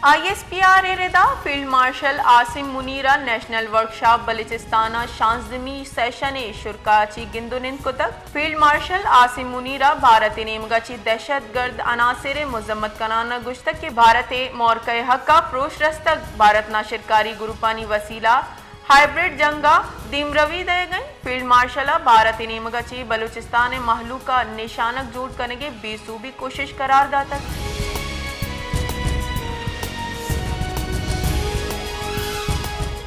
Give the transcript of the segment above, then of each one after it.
I S P R ءِ ردا field marshal Asim منیر ءَ national workshop Balochistan ءِ شانزدہمی سیشن ءِ شرکا ءَ چہ گند ءُ نند کتگ۔ فیلڈ مارشل عاصم منیر ءَ بھارت ءِ نیمگ ءَ چہ دہشت گرد عناصر ءِ مذمت کنان ءَ گوشتگ کہ بھارت ءِ مورکہ ءِ حق ءَ پروش رستگ، بھارت ناشرکاری گروپانی وسیلہ ہائبرڈ جنگ ءَ دیمروی دئیگ ءَ انت۔ فیلڈ مارشل ءَ بھارت ءِ نیمگ ءَ چہ بلوچستان ءِ مہلوک ءَ نشانگ جوڑ کنگ ءِ بے سوبی کوشش قرار داتگ۔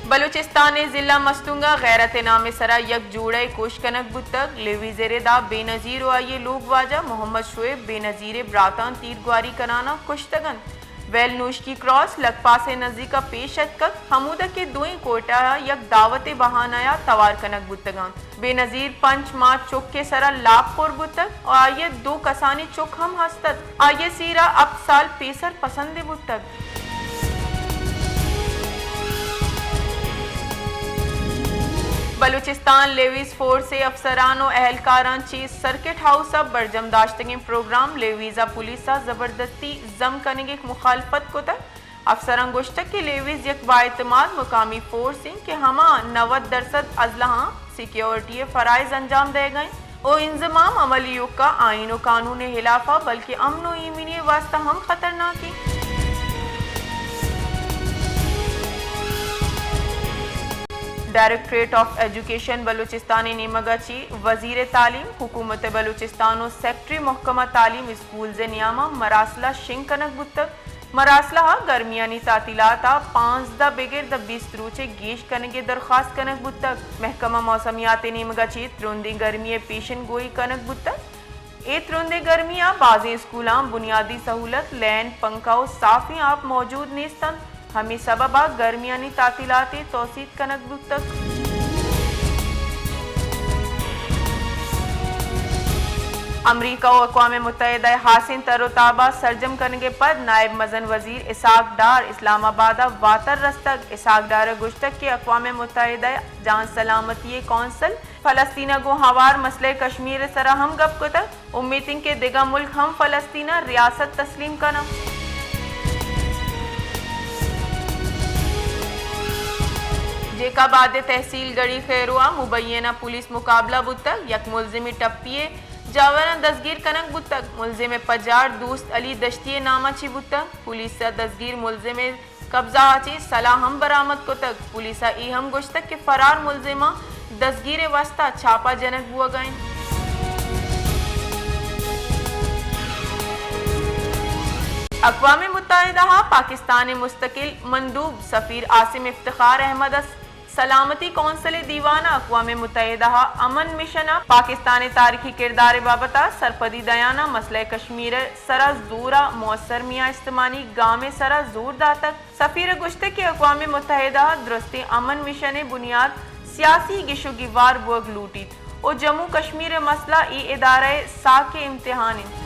بلوچستان ءِ ضلع مستونگ ءَ غیرت ءِ نام ءِ سرا یک جوڑہ ءِ کوش کنگ بوتگ۔ لیویز ءِ ردا بے نظیر ءُ آئی ءِ لوگ واجہ محمد شعیب بے نظیر ءِ براتاں تیرگواری کنان ءَ کشتگ انت۔ ویل نوشکی کراس لکپاس ءِ نزیک ءَ پیش اتکگ، ہمودا کہ دوئیں کوئٹہ ءَ یک دعوت ءِ بہانہ ءَ توار کنگ بوتگ انت۔ بے نظیر پنچ ماہ چک ءِ سرا لاپ پر بوتگ ءُ آئی ءَ دو کسانیں چک ہم ہست ات۔ آئی ءِ سیرا ہپت سال پیسر پسندے بوتگ۔ بلوچستان لیویز فورس ءِ افسران ءُ اہلکاراں چہ سرکٹ ہاؤس ءَ برجم داشتگیں پروگرام لیویز ءَ پولیس ءَ زبردستی ضم کنگ ءِ مخالفت کتگ۔ افسراں گوشتگ کہ لیویز یک بااعتماد مقامی فورس انت کہ ہما نود درسد ازلہاں سیکیورٹی ءِ فرائض انجام دئیگ ءَ انت ءُ انضمام عمل ایوک ءَ آئین ءُ قانون ءِ ہلاف ءَ بلکہ امن ءُ ایمنی ءِ واستہ ہم خطرناک انت۔ ڈائریکٹریٹ آف ایجوکیشن بلوچستان ءِ نیمگ ءَ چہ وزیر تعلیم، حکومت بلوچستان ءُ سیکرٹری محکمہ تعلیم اسکولز ءِ نیام ءَ مراسلہ شنگ کنگ بوتگ۔ مراسلہ ءَ گرمیانی تعطیلات ءَ پانزدہ بگر داں بیست روچ ءِ گیش کنگ ءِ درخواست کنگ بوتگ۔ محکمہ موسمیات ءِ نیمگ ءَ چہ ترندیں گرمی ءِ پیشن گوئی کنگ بوتگ۔ اے ترندیں گرمی ءَ بازیں اسکولاں بنیادی سہولت، لین، پنکھا ءُ صافیں آپ موجود نیست انت، ہمے سبب ءَ گرمیانی تعطیلات ءِ توسیع کنگ بوتگ۔ امریکہ ءُ اقوام متحدہ ءِ ہاسیں تر ءُ تاب ءَ سرجم کنگ ءَ پد نائب مزن وزیر اسحاق ڈار اسلام آباد ءَ واتر رستگ۔ اسحاق ڈار ءَ گوشتگ کہ اقوام متحدہ ءِ جان سلامتی ءِ کونسل فلسطین ءَ گوں ہوار مسئلہ کشمیر ءِ سرا ہم گپ کتگ۔ امیت انت کہ دگہ ملک ہم فلسطین ءَ ریاست تسلیم کن انت۔ جیکب آباد ءِ تحصیل گڑھی خیرو ءَ مبینہ پولیس مقابلہ بوتگ، یک ملزمے ٹپی ءِ جاوراں دزگیر کنگ بوتگ۔ ملزم ءِ پجار دوست علی دشتی ءِ نام ءَ چہ بوتگ۔ پولیس ءَ دزگیر ملزم ءِ قبضہ ءَ چہ سلاہ ہم برآمد کتگ۔ پولیس ءَ اے ہم گوشتگ کہ فرار ملزماں دزگیر ءِ واستہ چھاپہ جنگ بوگ ءَ انت۔ اقوام متحدہ ءَ پاکستان ءِ مستقل مندوب سفیر عاصم افتخار احمد ءَ سلامتی کونسل ءِ دیوان ءَ اقوام متحدہ ءِ امن مشن ءَ پاکستان ءِ تاریخی کردار ءِ بابت ءَ سرپدی دیان ءَ مسئلہ کشمیر ءِ سرا زور ءَ مؤثر میان استمانی گام ءِ سرا زور داتگ۔ سفیر ءَ گوشتگ کہ اقوام متحدہ ءَ درستیں امن مشن ءِ بنیاد سیاسی گیش ءُ گیوار بوگ لوٹیت ءُ جموں کشمیر ءِ مسئلہ اے ادارہ ءِ ساک ءِ امتحان انت۔